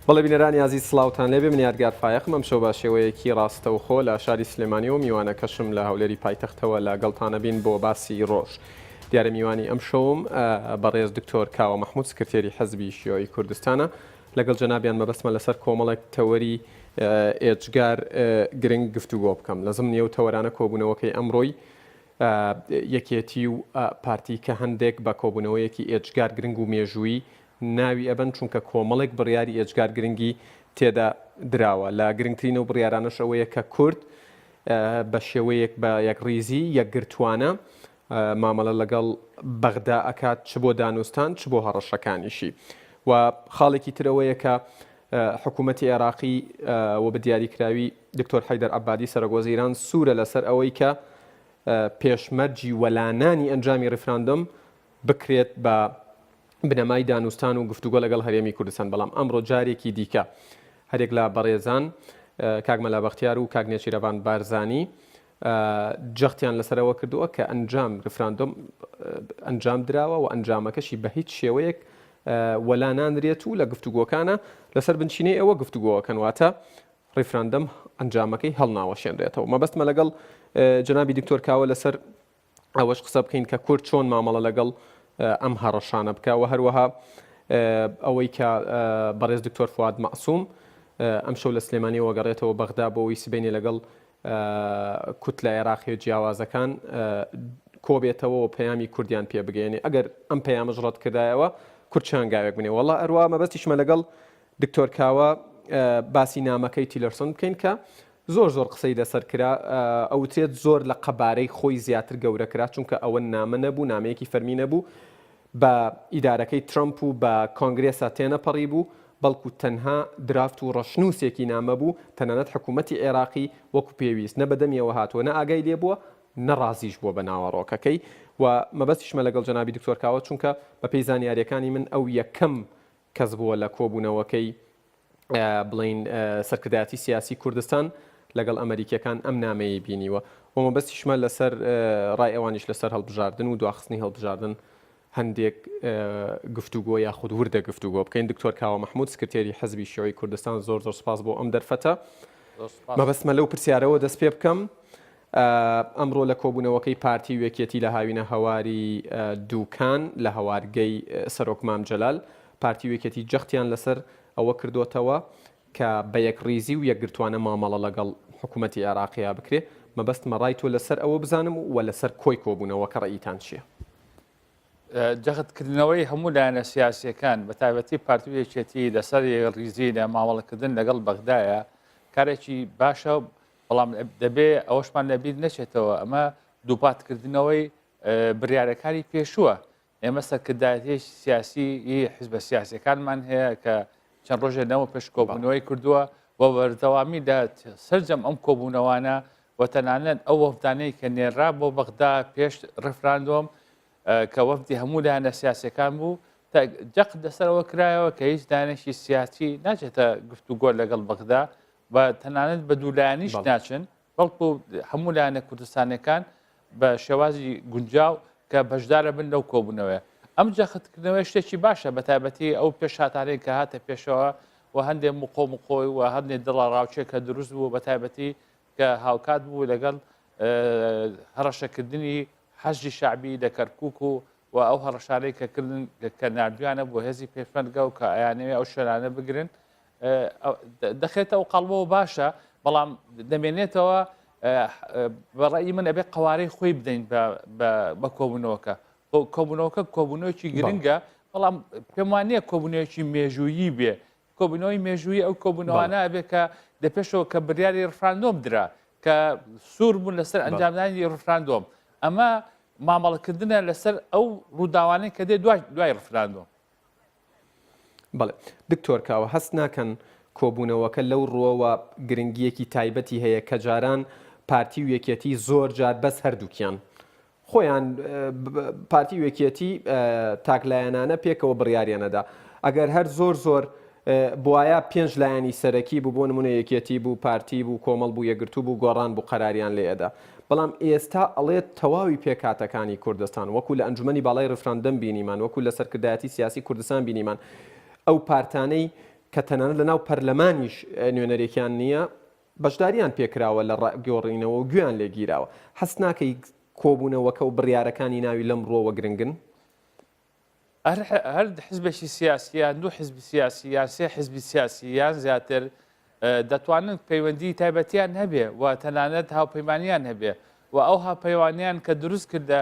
بەڵێ بینەرانی ئازیز سڵاوتان لێبێ من یادگار فایەقم ئەمشەو بە شێوەیەکی ڕاستەوخۆ لە شاری سلێمانیەوە میوانەکەشم لە هەولێری پایتەختەوە لە گەڵتانەبین بۆ باسی ڕۆژ دیارە میوانی ئەمشەوم بەڕێز دکتۆر کاوە مەحمود سکرتێری حزبی شیوعی کوردستانە لەگەڵ جەنابیان مەبەستمە لەسەر کۆمەڵێک تەوەری ئێجگار گرنگ گفتوگۆ بکەم لە زمنی ئەو تەوەرانە کۆبوونەوەکەی ئەمڕۆی یەکێتی و پارتی کە هەندێک بە کۆبوونەوەیەکی ئێجگار گرنگ و مێژوویی ناوی ئەبەن چونکە کۆمەڵێک بڕیاری ئێجگار گرنگی تێدا دراوە لە گرنگترین ئەو بڕیارانەش ئەوەیە کە کورد بە شێوەیەک بە یەکڕیزی یەکگرتوانە مامەڵە لەگەڵ بەغدا ئەکات چ بۆ دانوستان چ بۆ هەڕەشەکانیشی و خاڵێکی تر ئەوەیە کە حکوومەتی عێراقی و بە دیاریکراوی دکتۆر حەیدەر عەبادی سەرۆکوەزیران سوورە لەسەر ئەوەی کە پێشمەرجی وەلانانی ئەنجامی ڕیفراندۆم بکرێت بە بنەمای دانوستان و گفتوگۆ لەگەڵ هەرێمی کوردستان، بەڵام ئەمڕۆ جارێکی دیکە هەریەک لە بەڕێزان کاک مەلا بەختیار و کاک نێچیرەڤان بارزانی جەختیان لەسەر ئەوە کردووە کە ئەنجام ریفراندۆم ئەنجام دراوە و ئەنجامەکەشی بە هیچ شێوەیەک وەلا نانرێت و لە گفتوگۆکانە لەسەر بنچینەی ئەوە گفتوگۆکەن واتە ریفراندەم ئەنجامەکەی هەڵناوەشێنرێتەوە. مەبەستمە لەگەڵ جەنابی دکتۆر کاوە لەسەر ئەوەش قسە بکەین کە کورد چۆن مامەڵە لەگەڵ ئەم هەڕەشانە بکە و هەروەها ئەوەی کە بەڕێز دکتۆر فواد مەعسوم ئەمشەو لە سلێمانیەوە گەڕێتەوە بەغدا بۆ ئەوەی سبەینێ لەگەڵ کوتلە عێراقیە جیاوازەکان کۆبێتەوە و پەیامی کوردیان پێ بگەیەنێ ئەگەر ئەم پەیامەش ڕەت کردایەوە کورد چ هەنگاوێک بنێ وەڵا ئەروا مەبەستیشمە لەگەڵ دکتۆر کاوە باسی نامەکەی تیلەرسۆن بکەین کە زۆر زۆر قسەی لەسەر کرا، ئەوترێت زۆر لە قەبارەی خۆی زیاتر گەورە کرا، چونکە ئەوە نامە نەبوو، نامەیەکی فەرمی نەبوو، بە ئیدارەکەی ترەمپ و بە کۆنگرێسا تێنەپەڕیبوو، بەڵکو تەنها درافت و ڕەشنووسێکی نامە بوو، تەنانەت حکوومەتی عێراقی وەکو پێویست نە بەدەمیەوە هاتووە، نە ئاگای لێ بووە، نە ڕازیش بووە بە ناوەڕۆکەکەی و مەبەستیشمە لەگەڵ جەنابی دکتۆر کاوە، چونکە بەپێی زانیارییەکانی من ئەو یەکەم کەس بووە لە کۆبوونەوەکەی بڵێین سەرکردایەتی سیاسی کوردستان لەگەڵ ئەمەریکیەکان ئەم نامەیەی بینیوە و مەبەستیشمە لەسەر ڕای ئەوانیش لەسەر هەڵبژاردن و دواخستنی هەڵبژاردن هەندێک گفتوگۆ یاخود وردە گفتوگۆ بکەین دکتۆر کاوە مححمود سکرتێری حزبی شیوعی کوردستان زۆر زۆر سپاس بۆ ئەم دەرفەتە مەبەستمە لەو پرسیارەوە دەست پێ بکەم ئەمڕۆ لە کۆبوونەوەکەی پارتی و یەکێتی لە هاوینە هەواری دووکان لە هەوارگەی سەرۆک مام جەلال، پارتی و یەکێتی جەختیان لەسەر ئەوە کردۆتەوە کە بە یەکڕیزی و یەکگرتوانە مامەڵە لەگەڵ حکوومەتی عێراقیا بکرێ، مەبەستمە ڕای تۆ لەسەر ئەوە بزانم و لەسەر کۆی کۆبوونەوەکە ڕەئیتان چییە؟ جەختکردنەوەی هەموو لایەنە سیاسییەکان بە تایبەتی پارتی و یەکێتی لەسەر یەکڕیزی لە مامەڵەکردن لەگەڵ بەغدایە کارێکی باشە بەڵام دەبێ ئەوەشمان لەبیر نەچێتەوە ئەمە دووپاتکردنەوەی بڕیارەکانی پێشووە ئێمە سەرکردایەتی سیاسی حزبە سیاسەکانمان هەیە کە چەند ڕۆژێ لەمە پێش کۆبوونەوەی کردووە و بەردەوامی لە سرجەم ئەم کۆبوونەوانە و تەنانەت ئەو وەفدانەی کە نێرا بۆ بەغدا پێش ڕفراندۆم کە وەفدی هەموو لایەنە سیاسەکان بوو جەخت لەسەرەوە کرایەوە کە هیچ لایەنێکی سیاسی ناچێتە گفتوگۆ لەگەڵ بەغدا و تەنانەت بە دوولایەنیش ناچن بەڵکو هەموو لایەنە کوردستانەکان بە شێوازی گونجاو کە بەشدارە بن لەو کۆبوونەوەیە ئەم جەختکردنەوەی شتێکی باشە بە تایبەتی ئەو پێشهاتانەی کە هاتە پێشەوە و هەندێک مقۆ مقۆی و هەندێک دڵە ڕاوچێک کە دروست بوو بە تایبەتی کە هاوکات بوو لەگەڵ هەڕەشەکردنی حەشدی شەعبی لە کەرکک و و ئەو هەڕەشانەی کە کردن کە ناردویانە بۆ هێزی پێشمەرگە و کە ئەیانەوێ ئەو شوێنانە بگرن دەخێتە ئەو قەڵبەوە باشە بەڵام دەمێنێتەوە بەڕی من ئەبێ قوارەی خۆی بدەین بە کۆبوونەوەکە کۆبوونەوەکە کۆبوونەوەکی گرنگە بەڵام پێم وان نییە کۆبوونەوەکی مێژوویی بێ کۆبوونەوەی مێژووی ئەو کۆبوونەوانە ئەبێ کە لە پێشەوە کە بریاری ڕفراندۆم درا کە سوور بوون لەسەر ئەنجامدانی ڕفراندۆم ئەمە مامەڵەکردنە لەسەر ئەو ڕووداوانەی کە دێ دوای دوای ڕفراندۆم. بەڵێ دکتۆر کاوە هەست ناکەن کۆبوونەوەکە لەو ڕووەوە گرنگییەکی تایبەتی هەیە کە جاران پارتی و یەکێتی زۆر جار بەس هەردووکیان خۆیان پارتی و یەکێتی تاکلایەنانە پێکەوە بڕیاریان ئەدا ئەگەر هەر زۆر زۆر بوایا پێنج لایەنی سەرەکی بوو بۆ نمونە یەکێتی بوو پارتی بوو کۆمەڵ بوو یەکگرتوو بوو گۆڕان بوو قەراریان لێ ئەدا بەڵام ئێستا ئەڵێت تەواوی پێکهاتەکانی کوردستان وەکو لە ئەنجومەنی باڵای ڕیفراندەم بینیمان وەکو لە سەرکردایەتی سیاسی کوردستان بینیمان ئەو پارتانەی. کە تەنانەت لەناو پەرلەمانیش نوێنەرێکیان نییە، بەشدارییان پێکراوە لە ڕاگۆڕینەوە و گوێیان لێ گیراوە. هەست ناکەی کۆبوونەوەکە و بڕیارەکانی ناوی لەم ڕووەوە گرنگن؟ هەر حزبێکی سیاسی یان دوو حزبی سیاسی یان سێ حزبی سیاسی یان زیاتر دەتوانن پەیوەندی تایبەتیان هەبێ و تەنانەت هاوپەیمانیان هەبێ و ئەو هاوپەیوانیان کە دروست کردە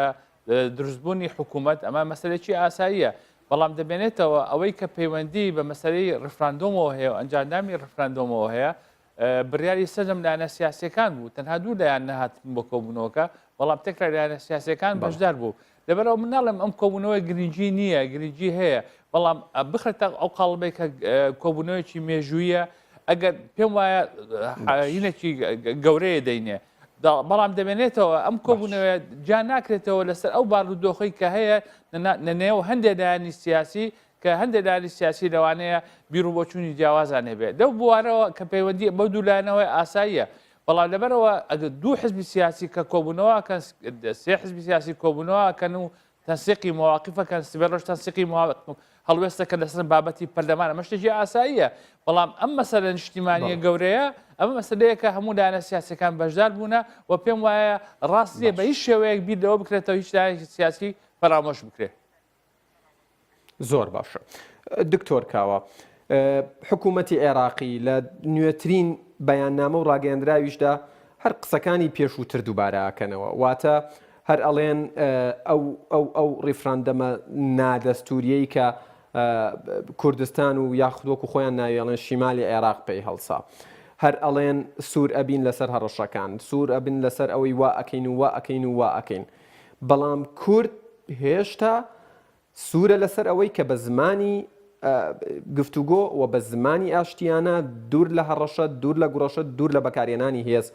دروستبوونی حکوومەت ئەمە مەسەلەیەکی ئاساییە بەڵام دەبێنێتەوە ئەوەی کە پەیوەندی بە مەسەلەی ڕفراندۆمەوە هەیە و ئەنجامدانی ڕفراندۆمەوە هەیە بڕیاری سەرجەم لایەنە سیاسیەکان بوو تەنها دوو لایەن نەهاتن بۆ کۆبوونەوەکە بەڵام تێکرا لایەنە سیاسیەکان بەشدار بوو لەبەرەوە من ناڵێم ئەم کۆبوونەوەی گرنگی نییە گرنگی هەیە بەڵام بخرێتە ئەو قاڵبێک کە کۆبوونەوەیەکی مێژوویە ئەگەر پێم وایە هینێکی گەورەیە دەینێ بەڵام دەمێنێتەوە ئەم کۆبوونەوەیە جیا ناکرێتەوە لەسەر ئەو بارودۆخەی کە هەیە لە نێو هەندێک لایەنی سیاسی کە هەندێک لایەنی سیاسی لەوانەیە بیروبۆچوونی جیاوازان هەبێت لەو بوارەوە کە پەیوەندی بەو دوو لایەنەوە ئاساییە بەڵام لەبەرەوە ئەگەر دوو حزبی سیاسی کە کۆبوونەوە کە سێ حزبی سیاسی کۆبوونەوە کەن و تەنسیقی مواقفەکەن سبێ ڕۆژ تەنسیقی هەڵوێستەکە لەسەر بابەتی پەرلەمان ئەمە شتێکی ئاساییە بەڵام ئەم مەسەلە نیشتیمانیە گەورەیە ئەمە مەسلەیە کە هەموو لایەنە سیاسەکان بەشدار بوونە و پێم وایە ڕاست نییە بە هیچ شێوەیەک بیر لەوە بکرێتەوە هیچ لایەنێکی سیاسی فەرامۆش بکرێت. زۆر باشە دکتۆر کاوە حکوومەتی عێراقی لە نوێترین بەیاننامە و ڕاگەیەندراویشدا هەر قسەکانی پێشووتر دووبارە ئەکەنەوە واتە هەر ئەڵێن ئەو ئەو ئەو ڕیفراندەمە نادەستوریەی کە کوردستان و یاخود وەکو خۆیان ناویڵێن شیمالی عێراق پێی هەڵسا هەر ئەڵێن سوور ئەبین لەسەر هەڕەشەکان سوور ئەبن لەسەر ئەوەی وا ئەکەین و وا ئەکەین و وا ئەکەین بەڵام کورد هێشتا سوورە لەسەر ئەوەی کە بە زمانی گفتوگۆ و بە زمانی ئاشتیانە دوور لە هەڕەشە، دوور لە گوڕەشە، دوور لە بەکارهێنانی هێز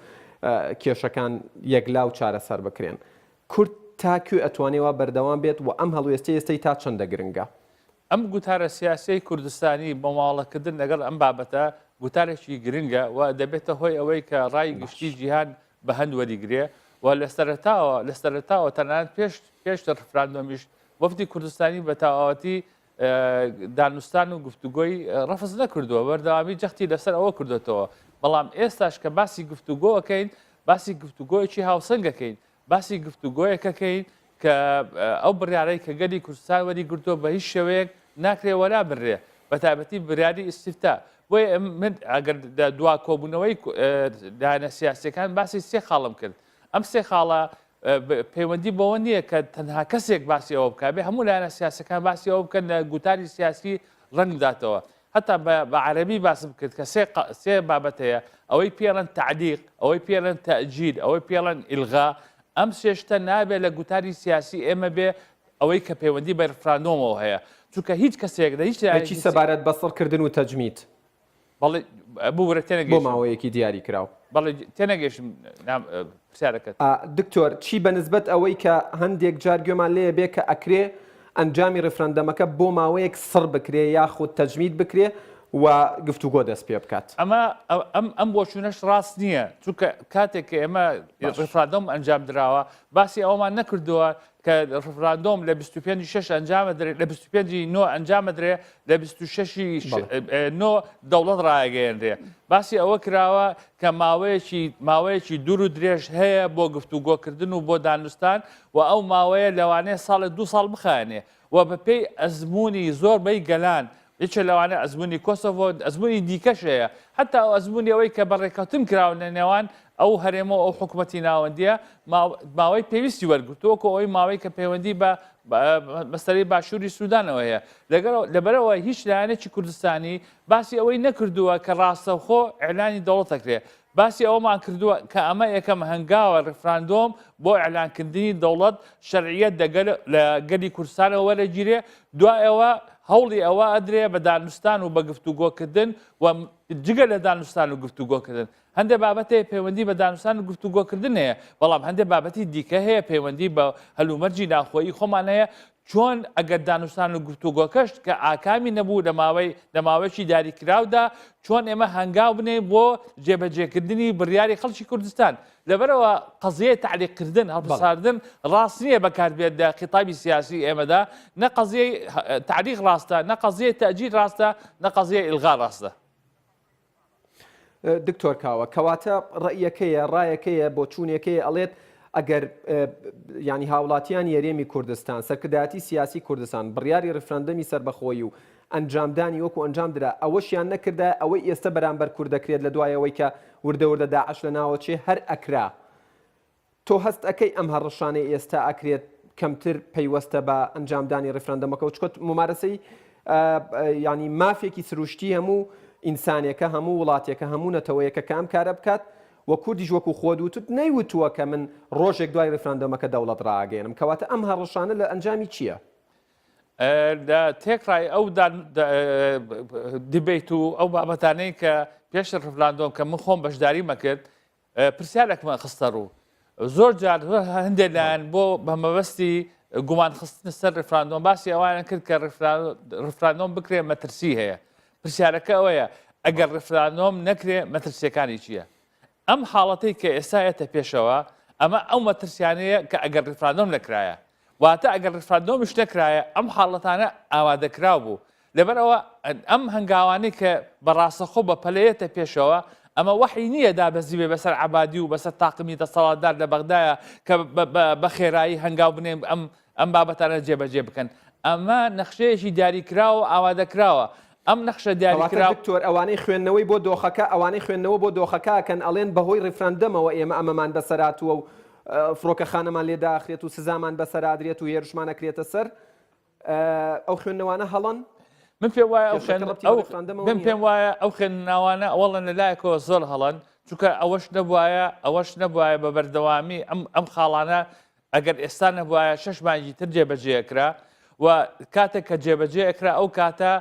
کێشەکان یەکلا و چارەسەر بکرێن. کورد تا کوێ ئەتوانێ وا بەردەوام بێت و ئەم هەڵوێستەی ئێستەی تا چەندە گرنگە؟ ئەم گوتارە سیاسیەی کوردستانی بۆ مامەڵەکردن لەگەڵ ئەم بابەتە گوتارێکی گرنگە و دەبێتە هۆی ئەوەی کە ڕای گشتی جیهان بە هەند وەریگرێ و لە سەرەتاوە لە سەرەتاوە تەنانەت پێش پێش ڕفراندۆمیش وەفدی کوردستانی بە تەواوەتی دانوستان و گفتوگۆی ڕەفز نەکردووە بەردەوامی جەختی لەسەر ئەوە کردوێتەوە بەڵام ئێستاش کە باسی گفتوگۆەکەین باسی گفتوگۆیەکی هاوسەنگەکەین باسی گفتوگۆیەکەکەین کە ئەو بڕیارەی کە گەلی کوردستان وەری گرتووە بە هیچ شێوەیەک ناکرێ وەلا بنرێ بە تایبەتی بریاری ئیسیفتا بۆیە من ئەگەر دوا کۆبوونەوەی لایەنە سیاسەکان باسی سێ خاڵم کرد ئەم سێ خاڵە پەیوەندی بەوە نییە کە تەنها کەسێک باسی ئەوە بکات بێ هەموو لایەنە سیاسەکان باسی ئەوە بکەن لە گوتاری سیاسی ڕەنگ بداتەوە هەتا بە عەرەبی باسم کرد کە سێ سێ بابەت هەیە ئەوەی پێڵەن تعلیق ئەوەی پێڵەن تەجیل ئەوەی پێڵەن ئیلغا ئەم سێ شتە نابێ لە گوتاری سیاسی ئێمە بێ ئەوەی کە پەیوەندی بە ڕفراندۆمەوە هەیە چونکە هیچ کەسێک لە هیچ لایەنێکی سەبارەت بە سڕکردن و تەجمید بەڵێ ببورە تێنەگەیشتم. بۆ ماوەیەکی دیاری کراو. بەڵێ تێنەگەیشتم پرسیارەکەت. دکتۆر چی بە نسبەت ئەوەی کە هەندێک جار گوێمان لێ بێ کە ئەکرێ ئەنجامی ڕیفرەندەمەکە بۆ ماوەیەک سڕ بکرێ یاخود تەجمید بکرێ و گفتوگۆ دەست پێ بکات؟ ئەمە ئەم ئەم بۆچوونەش ڕاست نییە چونکە کاتێک کە ئێمە ڕیفراندۆم ئەنجام دراوە باسی ئەوەمان نەکردووە کە ڕفراندۆم لە 25 شش ئەنجامە درێت لە 25 نۆ ئەنجامە درێ لە 26 نۆ دەوڵەت ڕایگەیەنرێ باسی ئەوە کراوە کە ماوەیەکی ماوەیەکی دوور و درێژ هەیە بۆ گفتوگۆکردن و بۆ دانوستان و ئەو ماوەیە لەوانەیە ساڵێ دوو ساڵ بخایەنێ و بەپێی ئەزمموی زۆربەی گەلان یەکێ لەوانە ئەزموونی کۆسۆڤۆ، ئەزموونی دیکەش هەیە، هەتا ئەو ئەزموونی ئەوەی کە بە ڕێککەوتن کراوە لە نێوان ئەو هەرێمە و ئەو حکوومەتی ناوەندییە، ماوەی پێویستی وەرگرتووە، وەکو ئەوەی ماوەی کە پەیوەندی بە مەسەلەی باشووری سوودانەوە هەیە. لەگەڵ لەبەرئەوە هیچ لایەنێکی کوردستانی باسی ئەوەی نەکردووە کە ڕاستەوخۆ ئیعلانی دەوڵەت دەکرێ. باسی ئەوەمان کردووە کە ئەمە یەکەم هەنگاوە ڕیفراندۆم بۆ ئیعلانکردنی دەوڵەت شەرعیەت لە گەلی کوردستانەوە وەرەگیرێ، دوای ئەوە هەوڵی ئەوە ئەدرێ بە دانوستان و بە گفتوگۆکردن و جگە لە دانوستان و گفتوگۆکردن هەندێک بابەت هەیە پەیوەندی بە دانوستان و گفتوگۆکردن هەیە، بەڵام هەندێک بابەتی دیکە هەیە پەیوەندی بە هەلومەرجی ناوخۆیی خۆمان هەیە. چۆن ئەگەر دانوستان و گفتوگۆکەش کە ئاکامی نەبوو لە ماوەی لە ماوەیەکی دیاریکراودا چۆن ئێمە هەنگاو بنێین بۆ جێبەجێکردنی بڕیاری خەڵکی کوردستان. لەبەرئەوە قەزیەی تەعلیقکردن، هەڵپەساردن ڕاست نییە بەکاربێت لە خیتابی سیاسی ئێمەدا، نە قەزیەی تەعلیق ڕاستە، نە قەزیەی تەئجیل ڕاستە، نە قەزیەی ئیلغا ڕاستە. دکتۆر کاوە، کەواتە ڕەئیەکەیە، ڕایەکەیە، بۆچوونێکەیە ئەڵێت ئەگەر یانی هاوڵاتیانی یەرێمی کوردستان، سەرکردایەتی سیاسی کوردستان بڕیاری ڕیفراندەمی سەربەخۆیی و ئەنجامدانی وەکو ئەنجام درا ئەوەشیان نەکردایە ئەوەی ئێستە بەرامبەر کورد دەکرێت لە دوای ئەوەی کە وردە وردە داعش لە ناوەچێ هەر ئەکرا. تۆ هەست ئەکەی ئەم هەڕەشانەی ئێستا ئەکرێت کەمتر پەیوەستە بە ئەنجامدانی ڕیفراندەمەکەوە چونکە مومارەسەی یانی مافێکی سروشتی هەموو ئینسانێکە هەموو وڵاتێکە هەموو نەتەوەیەکە کە ئەم کارە بکات و کوردیش وەکو خۆت وتت نەیوتووە کە من ڕۆژێک دوای ڕیفراندۆمەکە دەوڵەت ڕائەگەیەنم کەواتە ئەم هەڕەشانە لە ئەنجامی چییە؟ لە تێکڕای ئەو debate و ئەو بابەتانەی کە پێش ڕیفراندۆم کە من خۆم بەشداریمە کرد پرسیارێکمان خستە ڕوو زۆر جار هەندێک لایەن بۆ بە مەبەستی گومان خستنە سەر ڕیفراندۆم باسی ئەوانیان کرد کە ڕیفراندۆم بکرێ مەترسی هەیە پرسیارەکە ئەوەیە ئەگەر ڕیفراندۆم نەکرێ مەترسیەکانی چییە؟ ئەم حاڵەتەی کە ئێستا یەتە پێشەوە ئەمە ئەو مەترسیانەیە کە ئەگەر ڕیفراندۆم نەکرایە واتە ئەگەر ڕیفراندۆمیش نەکرایە ئەم حاڵەتانە ئامادەکراو بوو لەبەرئەوە ئەم هەنگاوانەی کە بە ڕاستەخۆ بە پەلە یەتە پێشەوە ئەمە وەحی نییە دابەزیبێ بەسەر عەبادی و بەسەر تاقمی دەسەڵاتدار لە بەغدایە کە بە خێرایی هەنگاو بنێن ئەم ئەم بابەتانە جێبەجێ بکەن ئەمە نەخشەیەکی دیاریکراوە و ئامادەکراوە ئەم نەخشە دیاریکراو. کەواتە دکتۆر ئەوانەی خوێندنەوەی بۆ دۆخەکە ئەوانەی خوێندنەوە بۆ دۆخەکە ئەکەن ئەڵێن بەهۆی ڕیفراندەمەوە ئێمە ئەمەمان بەسەرهاتووە و فڕۆکەخانەمان لێ داخرێت و سزامان بەسەرادرێت و هێرشمان ئەکرێتە سەر ئەو خوێندنەوانە هەڵەن؟ من پێم وایە ئەو خوێن ئەو من پێم وایە ئەو خوێندناوانە ئەوەڵەن لە لایەکەوە زۆر هەڵەن چونکە ئەوەش نەبوایە ئەوەش نەبوایە بە بەردەوامی ئەم ئەم خاڵانە ئەگەر ئێستا نەبوایە شەش مانگی تر جێبەجێ ئەکرا و کاتێک کە جێبەجێ ئەکرا ئەو کاتە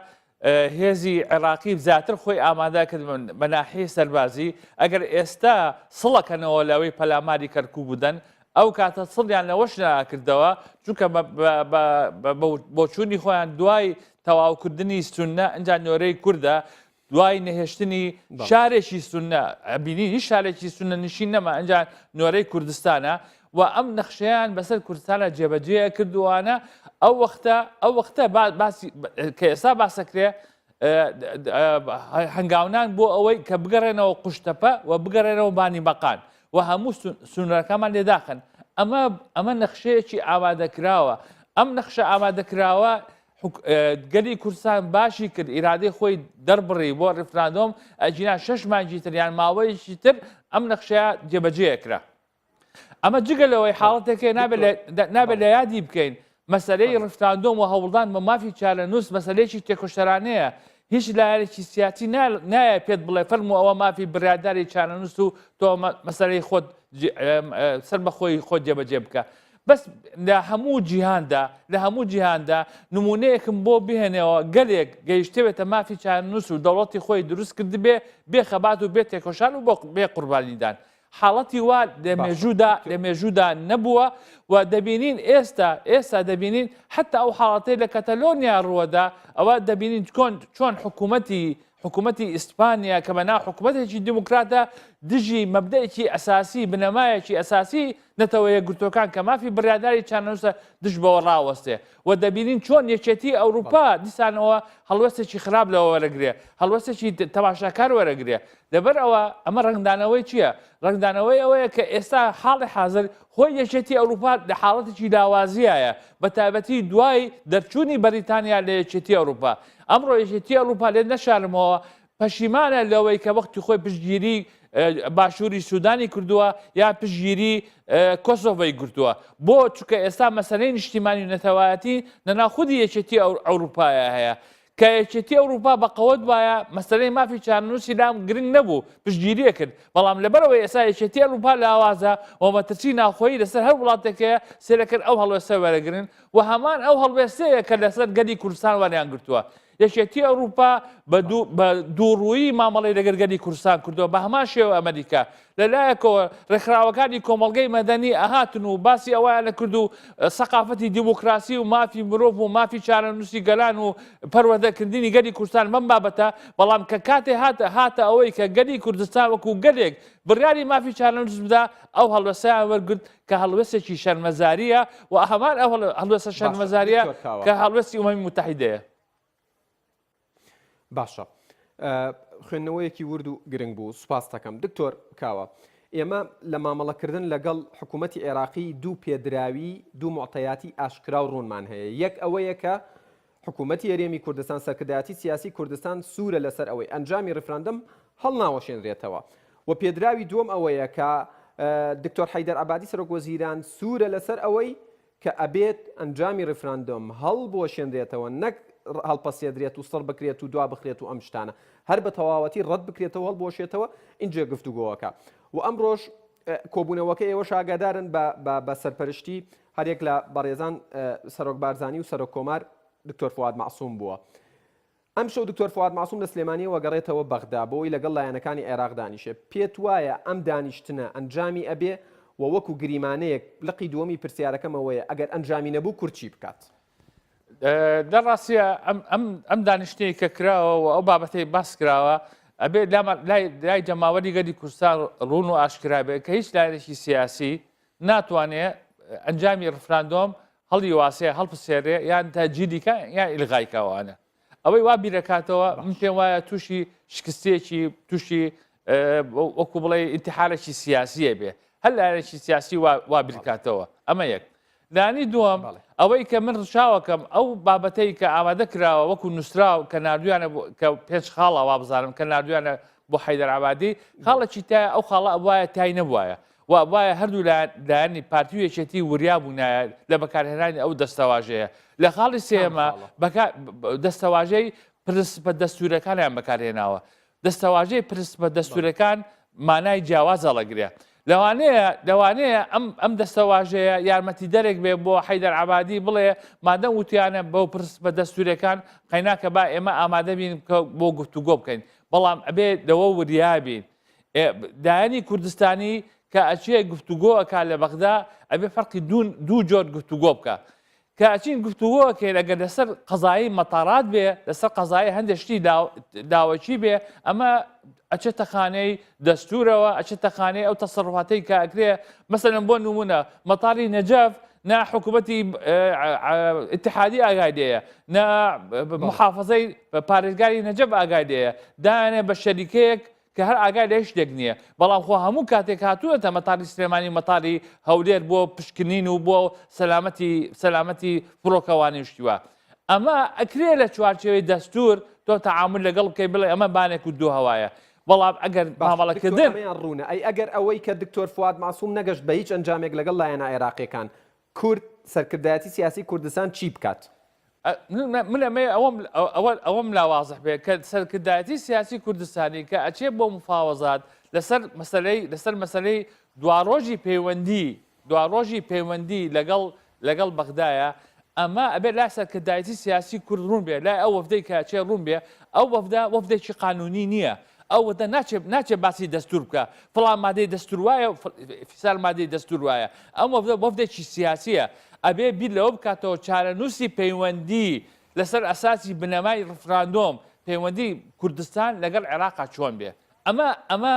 هێزی عێراقی زیاتر خۆی ئامادە کرد بە ناحیەی سەربازی، ئەگەر ئێستا سڵەکەنەوە لەوەی پەلاماری کەرکوک بدەن، ئەو کاتە سڵیان لەوەش ناکردەوە، چونکە بە بۆچوونی خۆیان دوای تەواوکردنی سوننە ئینجا نۆرەی کوردە، دوای نەهێشتنی شارێکی سوننە، ئەبینین هیچ شارێکی سوننە نشین نەما ئینجا نۆرەی کوردستانە، و ئەم نەخشەیان بەسەر کوردستانە جێبەجێ کردووانە ئەو وەختە ئەو وەختە باسی کە ئێستا باسەکرێ هەنگاونان بۆ ئەوەی کە بگەڕێنەوە قوشتەپە و بگەڕێنەوە بانی مەقان و هەموو سنوورەکەمان لێداخن ئەمە ئەمە نەخشەیەکی ئامادەکراوە ئەم نەخشە ئامادەکراوە گەلی کوردستان باشی کرد ئیرادەی خۆی دەربڕی بۆ ڕیفراندۆم ئەگینا شەش مانگی تر یان ماوەیەکی تر ئەم نەخشەیە جێبەجێ کرا ئەمە جگە لەوەی حاڵەتێک نابێت لە یادی بکەین مەسەلەی ڕفراندۆم و هەوڵدان بە مافی چارەنووس مەسەلەیەکی تێکۆشەرانەیە هیچ لایەنێکی سیاسی نایە پێت بڵێ فەرموو ئەوە مافی بڕیارداری چارەنووس و تۆ مەسەلەی خۆت سەر بەخۆی خۆت جێبەجێ بکە بەس لە هەموو جیهاندا لە هەموو جیهاندا نمونەیەکم بۆ بهێنەوە گەلێک گەیشتەوێتە مافی چارەنووس و دەوڵەتی خۆی دروست کردبێ بێ خەبات و بێ تێکۆشان و بێ قوربانیدان حاڵەتی وا لە مێژوودا لە مێژوودا نەبووە و دەبینین ئێستا ئێستا دەبینین حتا ئەو حاڵەتەی لە کەتەلۆنیا ڕووەدا ئەوە دەبینین چۆن چۆن حکوومەتی حکوومەتی ئیسپانیا کە بەناو حکوومەتێکی دیموکراتە دژی مەبدەیەکی ئەساسی بنەمایەکی ئەساسی نەتەوە یەکگرتووەکان کە مافی بڕیارداری چارەنووسە دژ بەوە ڕاوەستێ و دەبینین چۆن یەکێتی ئەوروپا دیسانەوە هەڵوێستێکی خراپ لەوە وەرەگرێ هەڵوێستێکی تەماشاکار وەرەگرێ لەبەر ئەوە ئەمە ڕەنگدانەوەی چییە؟ ڕەنگدانەوەی ئەوەیە کە ئێستا حاڵی حازر خۆی یەکێتی ئەوروپا لە حاڵەتێکی لاوازیایە بە تایبەتی دوای دەرچوونی بەریتانیا لە یەکێتی ئەوروپا. ئەمڕۆ یەکێتی ئەوروپا لێت نەشارمەوە پەشیمانە لەوەی کە وەختی خۆی پشتگیری باشووری سودانی کردووە یا پشتگیری کۆسۆڤۆی گرتووە. بۆ؟ چونکە ئێستا مەسەلەی نیشتیمانی و نەتەوایەتی لەناو خودی یەکێتی ئەوروپایە هەیە. کە یەکێتی ئەوروپا بە قەوەت بایە مەسەلەی مافی چارەنووسی لام گرنگ نەبوو پشتگیری ئەکرد بەڵام لەبەرئەوەی ئێستا یەکێتی ئەوروپا لاوازە و مەترسی ناوخۆیی لەسەر هەر وڵاتێک هەیە سەیرەکەن ئەو هەڵوێستە وەرەگرن و هەمان ئەو هەڵوێستەیە کە لەسەر گەلی کوردستان وەریان گرتووە. یەکێتی ئەوروپا بە دووڕوویی مامەڵەی لەگەر گەلی کوردستان کردووە، بە هەمان شێوە ئەمریکا. لە لایەکەوە ڕێکخراوەکانی کۆمەڵگەی مەدەنی ئەهاتن و باسی ئەوەیان ئەکرد و سەقافەتی دیموکراسی و مافی مرۆڤ و مافی چارەنووسی گەلان و پەروەردەکردنی گەلی کوردستان بەم بابەتە، بەڵام کە کاتێ هاتە هاتە ئەوەی کە گەلی کوردستان وەکوو گەلێک بڕیاری مافی چارەنووس بدا، ئەو هەڵوێستەیان وەرگرت کە هەڵوێستێکی شەرمەزارییە و هەمان ئەو هەڵوێستە باشە شەرمەزارییە دکتۆر کاوە. کە هەڵوێستی ئومەمی موتەحیدەیە. باشە خوێندنەوەیەکی ورد و گرنگ بوو سوپاستەکەم دکتۆر کاوە ئێمە لە مامەڵەکردن لەگەڵ حکوومەتی عێراقی دوو پێدراوی دوو معتەیاتی ئاشکرا و ڕوونمان هەیە یەک ئەوەیە کە حکوومەتی هەرێمی کوردستان سەرکردایەتی سیاسی کوردستان سوورە لەسەر ئەوەی ئەنجامی ڕیفراندەم هەڵناوەشێنرێتەوە و پێدراوی دووەم ئەوەیە کە دکتۆر حەیدەر عەبادی سەرۆک وەزیران سوورە لەسەر ئەوەی کە ئەبێت ئەنجامی ڕیفراندۆم هەڵبوەشێنرێتەوە نەک هەڵپەسێدرێت و سڕ بکرێت و دوا بخرێت و ئەم شتانە هەر بە تەواوەتی ڕەت بکرێتەوە هەڵبوەشێتەوە ئینجا گفتوگۆوەکە و ئەمڕۆش کۆبوونەوەکە ئێوەش ئاگادارن بە سەرپەرشتی هەریەک لە بەڕێزان سەرۆک بارزانی و سەرۆک کۆمار دکتۆر فواد مەعسوم بووە. ئەمشەو دکتۆر فواد مەعسوم لە سلێمانییەوە گەڕێتەوە بەغدا بۆ ئەوەی لەگەڵ لایەنەکانی عێراق دانیشێ، پێت وایە ئەم دانیشتنە ئەنجامی ئەبێ و وەکو گریمانەیەک لقی دووەمی پرسیارەکەم ئەوەیە ئەگەر ئەنجامی نەبوو کورد چی بکات؟ لە ڕاستیە ئەم دانیشتنەی کە کراوە و ئەو بابەتەی باس کراوە ئەبێ لای جەماوەری گەلی کوردستان ڕوون و ئاشکرا بێت کە هیچ لایەنێکی سیاسی ناتوانێ ئەنجامی ڕفراندۆم هەڵیواسێ هەڵپسێرێ یان تەجیلی کا یان ئیلغای کا ئەوانە ئەوەی وا بیرەکاتەوە من پێم وایە تووشی شکستێکی تووشی وەکو بڵێ ئینتحارێکی سیاسیە بێ هەر لایەنێکی سیاسی وا بیرکاتەوە ئەمە یەک لانی دووەم ئەوەی کە من ڕچاوەکەم ئەو بابەتەی کە ئامادە کراوە وەکو نووسراو کە نردویانە کە پێنج خاڵە وابزانم کە نردویانە بۆ حەیدەر عەبادی خاڵێکی تا ئەو خاڵە ئەبوایە تای نەبوایە و ئەبوایە هەردوو لایەنی پارتی و یەکێتی وریا بوونایە لە بەکارهێنانی ئەو دەستەواژەیە لە خاڵی سێمە دەستەواژەی پرنسپە دەستورەکانیان بەکارهێناوە دەستەواژەی پرنسپە دەستورەکان مانای جیاواز هەڵەگرێ لەوانەیە لەوانەیە ئەم ئەم دەستەواژەیە یارمەتی دەرێک بێ بۆ حەیدەر عبادی بڵێ مادەم وتیانە بەو پرنسپە دەستورەکان قەیناکە با ئێمە ئامادە بین بۆ گفتوگۆ بکەین بەڵام ئەبێ لەوە وریا بین لایەنی کوردستانی کە ئەچێ گفتوگۆ ئەکا لە بەغدا ئەبێ فەرقی دوو جۆر گفتوگۆ بکە کە ئەچین گفتوگۆ ئەکەین ئەگەر لەسەر قەزایی مەتارات بێ لەسەر قەزایی هەندێک شتی لاوەکی بێ ئەمە ئەچێتە خانەی دەستورەوە ئەچێتە خانەی ئەو تەسەڕوفاتەی کە ئەکرێ مەسەلەن بۆ نمونە مەتاری نەجەف نا حکوومەتی ئیتحادی ئاگای لێیە نا محافظەی پارێزگاری نەجەف ئاگای لێیە دایانێ بە شەریکەیەک کە هەر ئاگای لە هیچ شتێک نییە، بەڵام خۆ هەموو کاتێک هاتوونەتە مەتاری سلێمانی و مەتاری هەولێر بۆ پشکنین و بۆ سەلامەتی سەلامەتی فڕۆکەوانی و شتی وا. ئەمە ئەکرێ لە چوارچێوەی دەستوور تۆ تەعامول لەگەڵ بکەی بڵێ ئەمە بانێک و دوو هەوایە، بەڵام ئەگەر باشە دکتۆر مامەڵەکردن. ئەمەیان ڕوونە، ئەی ئەگەر ئەوەی کە دکتۆر فواد مەعسوم نەگەشت بە هیچ ئەنجامێک لەگەڵ لایەنە عێراقیەکان، کورد، سەرکردایەتی سیاسی کوردستان چی بکات؟ من ئەمەیە ئەوەم ئەوە ئەوەم لا وازح بێ کە سەرکردایەتی سیاسی کوردستانی کە ئەچێ بۆ مفاوەزات لەسەر مەسەلەی لەسەر مەسەلەی دواڕۆژی پەیوەندی دواڕۆژی پەیوەندی لەگەڵ لەگەڵ بەغدایە ئەمە ئەبێ لای سەرکردایەتی سیاسی کورد ڕوون بێ لای ئەو وەفدەی کە ئەچێ ڕوون بێ ئەو وەفدە وەفدێکی قانونی نییە ئەو وەفدە ناچێ ناچێ باسی دەستور بکا فڵان مادەی دەستور وایە فیسار مادەی دەستور وایە ئەم وەفدە وەفدێکی سیاسیە ئەبێ بیر لەوە بکاتەوە چارەنووسی پەیوەندی لەسەر ئەساسی بنەمای ڕفراندۆم پەیوەندی کوردستان لەگەڵ عێراقا چۆن بێ ئەمە ئەمە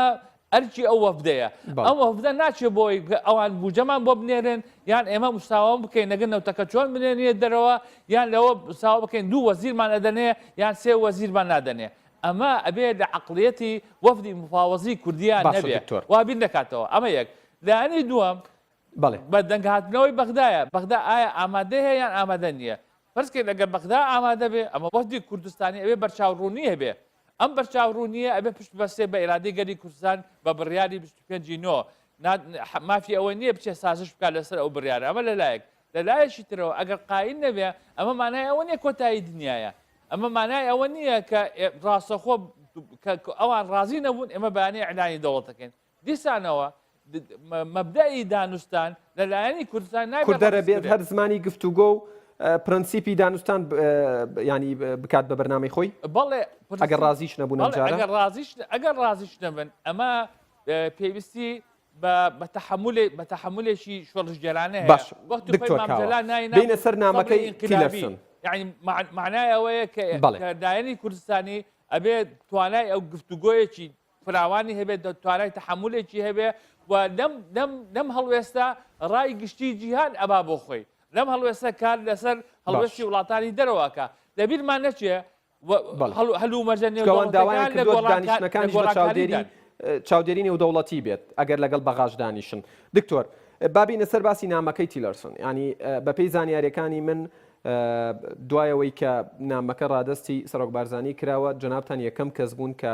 ئەرکی ئەو وەفدەیە ئەم وەفدە ناچێ بۆی ئەوان بوجەمان بۆ بنێرن یان ئێمە مساوەم بکەین لەگەل نەوتەکە چۆن بنێنێت دەرەوە یان لەوە مساوە بکەین دوو وەزیرمان ئەدەنێ یان سێ وەزیرمان نادەنێ ئەمە ئەبێ لە عەقڵیەتی وەفدی مفاوەزی کوردیا باشە نەبێ دکتۆر. وا بیر نەکاتەوە ئەمە یەک. لایەنی دووەم بەڵێ. بە دەنگ هاتنەوەی بەغدایە، بەغدا ئایا ئامادەیە یان ئامادە نییە؟ فەرز کەین ئەگەر بەغدا ئامادە بێ ئەمە وەفدی کوردستانی ئەبێ بەرچاو ڕوونی هەبێ ئەم بەرچاو ڕوونییە ئەبێ پشت ببەستێ بە ئیرادەی گەلی کوردستان بە بڕیاری 25 ی نۆ نا مافی ئەوە نییە بچێ سازش بکات لەسەر ئەو بڕیارە ئەمە لە لایەک لە لایەکی ترەوە ئەگەر قایل نەبێ ئەمە مانای ئەوە نییە کۆتایی دنیایە ئەمە مانای ئەوە نییە کە ڕاستەخۆ کە ئەوان ڕازی نەبوون ئێمە بەیانی ئیعلانی دەوڵەت دەکەین. دیسانەوە مەبدەئی دانوستان لە لایەنی کوردستان نابێت کوردەرە ڕەفز بێت کرێت. هەر زمانی گفتوگۆ و. پرەنسیپی دانوستان ینی بکات بە بەرنامەی خۆی؟ بەڵێ ئەگەر ڕازیش نەبوون ئەم جارە؟ ئەگەر ڕازیش ئەگەر ڕازیش نەبن ئەمە پێویستی بە بە تەحەمولێ بە تەحەمولێکی شۆڕشگێرانە هەیە باش وەختی خۆی دکتۆر مام کاوە جەلال ناوی بێینە نابوو سەر سەبری نامەکەی ئینقلابی تیلەرسن. یعنی معنای ئەوەیە کە بەڵێ. کە لایەنی کوردستانی ئەبێ توانای ئەو گفتوگۆیەکی فراوانی هەبێت توانای تەحەمولێکی هەبێ و لەم لەم لەم هەڵوێستە ڕای گشتی جیهان ئەبا بۆ خۆی لەم هەڵوێستە کار لەسەر هەڵوێستی باش. وڵاتانی دەرەوە ئەکا لەبیرمان نەچێ بەڵێ. هەلومەرجە چونکە ئەوان داوایان نێودەوڵەتیەکان لە کردووە گۆڕانکا لە دانیشتنەکانیش بە چاودێری گۆڕانکاریدان. چاودێری نێودەوڵەتی بێت ئەگەر لەگەڵ بەغاش دانیشن. دکتۆر با بێینە سەر باسی نامەکەی تیلەرسۆن یانی بەپێی زانیاریەکانی من دوای ئەوەی کە نامەکە ڕادەستی سەرۆک بارزانی کراوە جەنابتان یەکەم کەس بوون کە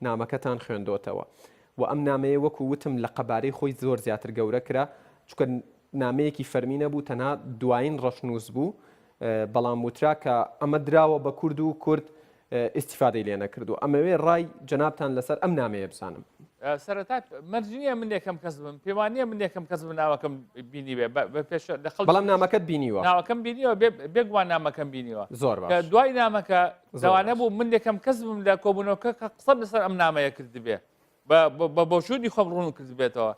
نامەکەتان خوێندۆتەوە و ئەم نامەیە وەکو وتم لە قەبارەی خۆی زۆر زیاتر گەورە کرا چونکە نامەیەکی فەرمی نەبوو تەنها دوایین ڕەشنووس بوو بەڵام وترا کە ئەمە دراوە بە کورد و کورد ئیستیفادەی لێ نەکردووە. ئەمەوێ ڕای جەنابتان لەسەر ئەم نامەیە بزانم. سەرەتا مەرج نییە من یەکەم کەس بم، پێم وا نییە من یەکەم کەس بم ناوەکەم بینیبێ، بە پێش لە خەڵکی بەڵام نامەکەت بینیوە. ناوەکەم بینیوە، بێگومان نامەکەم بینیوە. زۆر باش. کە دوای نامەکە زۆر لەوانە باش. بوو من یەکەم کەس بم لە کۆبوونەوەکە کە قسەم لەسەر ئەم نامەیە کردبێ، بە بۆچوونی خۆم ڕوون کردبێتەوە.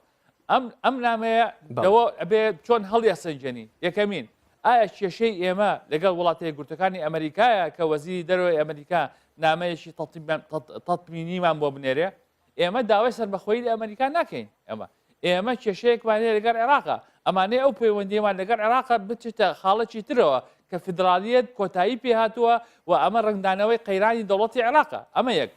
ئەم ئەم نامەیە لەوە ئەبێ چۆن هەڵیەسەنگێنی یەکەمین ئایا کێشەی ئێمە لەگەڵ وڵاتە یەکگرتوەکانی ئەمریکایە کە وەزیری دەرەوەی ئەمریکا نامەیەکی تەتمینیمان بۆ بنێرێ ئێمە داوای سەربەخۆیی لە ئەمریکا ناکەین ئەمە ئێمە کێشەیەکمان هەیە لەگەڵ عێراقا ئەمانەی ئەو پەیوەندیمان لەگەڵ عێراقا بچێتە خاڵێکی ترەوە کە فیدرالیەت کۆتایی پێهاتووە و ئەمە ڕەنگدانەوەی قەیرانی دەوڵەتی عێراقا ئەمە یەک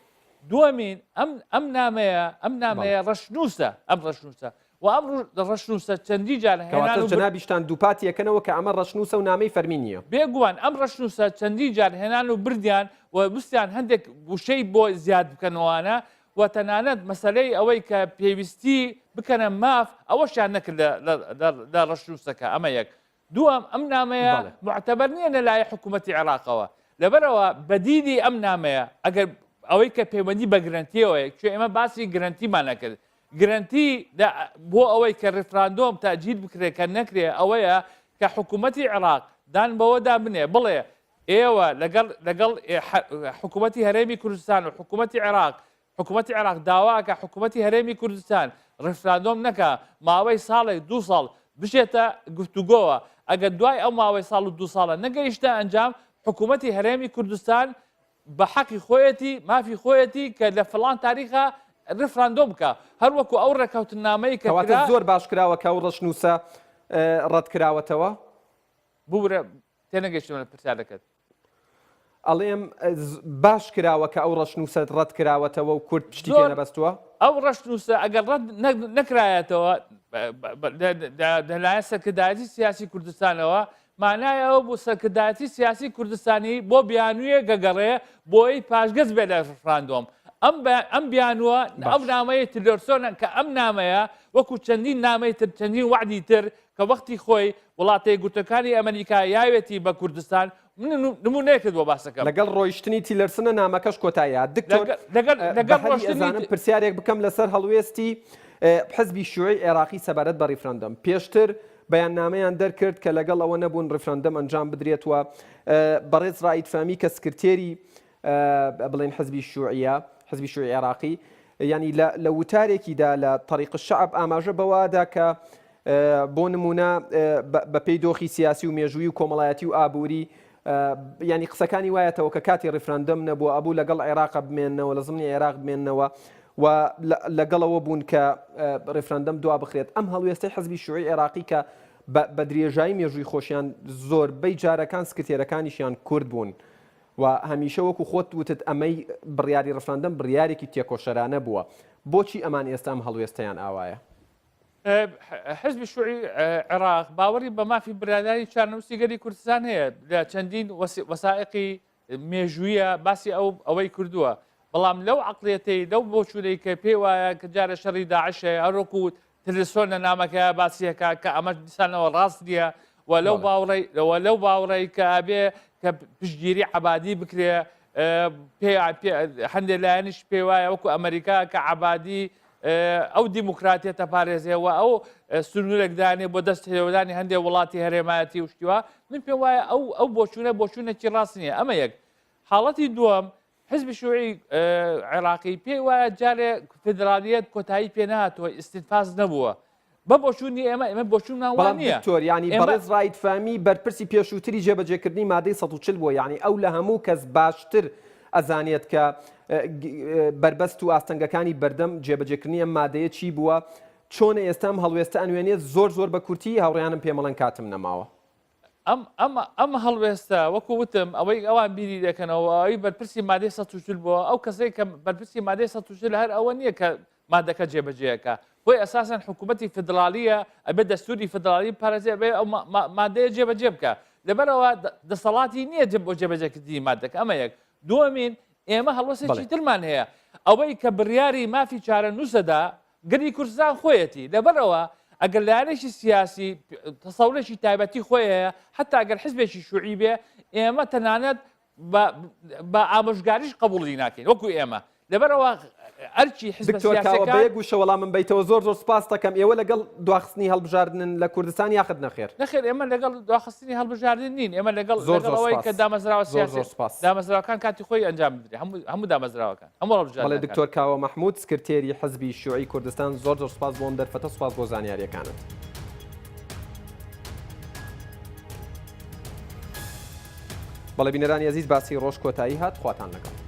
دووەمین ئەم ئەم نامەیە ئەم نامەیە ڕەشنووسە ئەم ڕەشنووسە و ئەم ڕەشنووسە چەندی جار هێنان و جەنابیشتان دووپاتی ئەکەنەوە کە ئەمە ڕەشنووسە و نامەی فەرمی نییە. بێگومان ئەم ڕەشنووسە چەندین جار هێنان و بردیان و ویستیان هەندێک وشەی بۆ زیاد بکەنەوانە و تەنانەت مەسەلەی ئەوەی کە پێویستی بکەنە ماف ئەوەشیان نەکرد لە ڕەشنووسەکە ئەمە یەک دووەم، ئەم نامەیە موعتەبەر نییە لە لایەن حکوومەتی عێراقەوە. لەبەرئەوە بەدیلی ئەم نامەیە ئەگەر ئەوەی کە پەیوەندی بە گرەنتیەوەیە، چون ئێمە باسی گرەنتیمان نەکرد. گرەنتی بۆ ئەوەی کە ڕیفراندۆم تەئجیل بکرێ کە نەکرێ ئەوەیە کە حکوومەتی عێراق دان بەوەدا بنێ بڵێ ئێوە لەگەڵ لەگەڵ حکوومەتی هەرێمی کوردستان و حکوومەتی عێراق حکومەتی عێراق داوا ئەکا حکومەتی هەرێمی کوردستان ڕیفراندۆم نەکا ماوەی ساڵێک دوو ساڵ بچێتە گفتوگۆوە ئەگەر دوای ئەو ماوەی ساڵ و دوو ساڵە نەگەیشتە ئەنجام حکومەتی هەرێمی کوردستان بە حەقی خۆیەتی مافی خۆیەتی کە لە فڵان تاریخا ڕیفراندۆم بکا هەروەکو ئەو ڕێککەوتننامەی کە کەواتە کرا زۆر باش کراوە کە ئەو ڕەشنووسە ڕەت کراوەتەوە؟ ببورە تێنەگەیشتم لە پرسیارەکەت. ئەڵێم باش کراوە کە ئەو ڕەشنووسە ڕەت کراوەتەوە و کورد پشتی پێ زۆر نەبەستووە؟ ئەو ڕەشنووسە ئەگەر ڕەت نەکرایەتەوە لەلایەن سەرکردایەتی سیاسی کوردستانەوە مانای ئەوە بوو سەرکردایەتی سیاسی کوردستانی بۆ بیانوویەک گەگەڕێ بۆی پاشگەز بێت لە ڕفراندۆم ئەم ئەم بیانووە ئەو باش. نامەیە تلۆرسۆنە کە ئەم نامەیە وەکو چەندین نامەی تر چەندین وەعدی تر کە وەختی خۆی وڵاتەیەکگرتوەکانی ئەمەریکا یاوێتی بە کوردستان من نمونەیەکت بۆ باسەکەم. لەگەڵ ڕۆیشتنی تیلەرسنە نامەکەش کۆتایی هات. دکتۆر لەگەڵ بە هەلی ڕۆشتنی ئەزانم پرسیارێک بکەم لەسەر هەڵوێستی حزبی شیوعی عێراقی سەبارەت بە ڕیفراندەم. پێشتر بەیاننامەیان دەرکرد کە لەگەڵ ئەوە نەبوون ڕیفراندەم ئەنجام بدرێت و بەڕێز ڕائید فەهمی کە سکرتێری بڵێن حزبی شیوعیە، حزبی شیوعی عێراقی، یانی لە وتارێکیدا لە تەریق الشعب ئاماژە بەوە دا کە بۆ نمونە بەپێی دۆخی سیاسی و مێژووی و کۆمەڵایەتی و ئابووری ینی قسەکانی وایەتەوە کە کاتی ڕیفراندەم نەبووە ئەبوو لەگەڵ عێراق بمێنەوە لە زمنی عێراق بمێنەوە و لەگەڵەوە بوون کە ڕیفراندەم دوا بخرێت ئەم هەڵوێستەی حزبی شیوعی عێراقی کە بە درێژایی مێژووی خۆشیان زۆربەی جارەکان سکرتێرەکانیشیان کورد بوون و هەمیشە وەکو خۆت وتت ئەمەی بڕیاری ڕفراندەم بڕیارێکی تێکۆشەرانە بووە، بۆچی ئەمان ئێستا ئەم هەڵوێستەیان ئاوایە؟ حزبی شوعی عێراق باوەڕی بە مافی براداری چارەنووسی گەلی کوردستان هەیە لە چەندین وەسائقی مێژوویە باسی ئەو ئەوەی کردووە بەڵام لەو عقلێتەی لەو بۆچوونەی کە پێی وایە کە جارە شەڕی داعش هەیە هەروەکو تلسۆن لە نامەکەیا باسی ئەکا کە ئەمەش دیسانەوە ڕاست نییە و لەو باوەڕەی و لەو باوەڕەی کە ئەبێ کە پشتگیری عەبادی بکرێ پێ هەندێک لایەنیش پێ وایە وەکو ئەمریکا کە عەبادی. ئەو دیموکراتیەتە پارێزێ و ئەو سنوورێک دانێ بۆ دەست تێوەدانی هەندێک وڵاتی هەرێمایەتی و شتیوە من پێم وایە ئەو ئەو بۆچوونە بۆچوونێکی ڕاست نییە ئەمە یەک حاڵەتی دووەم حزبی شوعی عێراقی پێی وایە جارێ فدرالیەت کۆتایی پێ نهاتووە ئیسینفاز نەبووە بە بۆچوونی ئێمە ئێمە بۆچوونمان وا نییە. دکتۆر یانی بەڕێز ڕائید فەهمی بەرپرسی پێشووتری جێبەجێکردنی مادەی 140 بووە یانی ئەو لە هەموو کەس باشتر ئەزانێت کە بەربەست و ئاستەنگەکانی بەردەم جێبەجێکردنی ئەم مادەیە چی بووە چۆنە ئێستا ئەم هەڵوێستە ئەنوێنێت زۆر زۆر بە کورتی هاوڕێیانم پێمەڵێن کاتم نەماوە. ئەم ئەم ئەم هەڵوێستە وەکو وتم ئەوەی ئەوان بیری دەکەنەوە ئەوی بەرپرسی مادەی 140 بووە ئەو کەسێک کە بەرپرسی مادەی 140 هەر ئەوە نییە کە مادەکە جێبەجێەکە بۆی ئەساسەن حکوومەتی فدرالیە ئەبێ دەستوری فدرالی پارێزێ ئەبێ ئەو مادەیە جێبەجێ بکە لەبەرەوە دەسەڵاتی نییە بۆ جێبەجێکردنی مادەکە ئەمە یەک دووەمین ئێمە هەڵوەسێکی ترمان هەیە ئەوەی کە بڕیاری مافی چارەنووسەدا گەلی کوردستان خۆیەتی، لەبەرئەوە ئەگەر لایەنێکی سیاسی تەسەورێکی تایبەتی خۆی هەیە، حەتا ئەگەر حزبێکی شوعی بێ، ئێمە تەنانەت بە ئامۆژگاریش قبوڵی ناکەین وەکو ئێمە. لەبەرئەوە ئەرکی حزبە دکتۆر کاوە بە سیاسیەکان یەک وشە وەڵامم بەیتەوە زۆر زۆر سوپاست دەکەم ئێوە لەگەڵ دواخستنی هەڵبژاردنن لە کوردستان یاخد نەخێر؟ نەخێر ئێمە لەگەڵ دواخستنی هەڵبژاردن نین ئێمە لەگەڵ زۆر لەگەڵ زۆر ئەوەی کە سوپاس دامەزراوە زۆر سیاسی زۆر سوپاس. دامەزراوەکان کاتی خۆی ئەنجام بدرێ هەموو هەموو دامەزراوەکان. هەموو بەڵێ هەڵبژاردنەکان. دکتۆر کاوە مەحمود سکرتێری حزبی شیوعی کوردستان زۆر زۆر سوپاس بۆ ئەم دەرفەتە سوپاس بۆ زانیاریەکانت. بەڵێ بینەرانی ئەزیز باسی ڕۆژ کۆتایی هات خواتان لەگەڵ.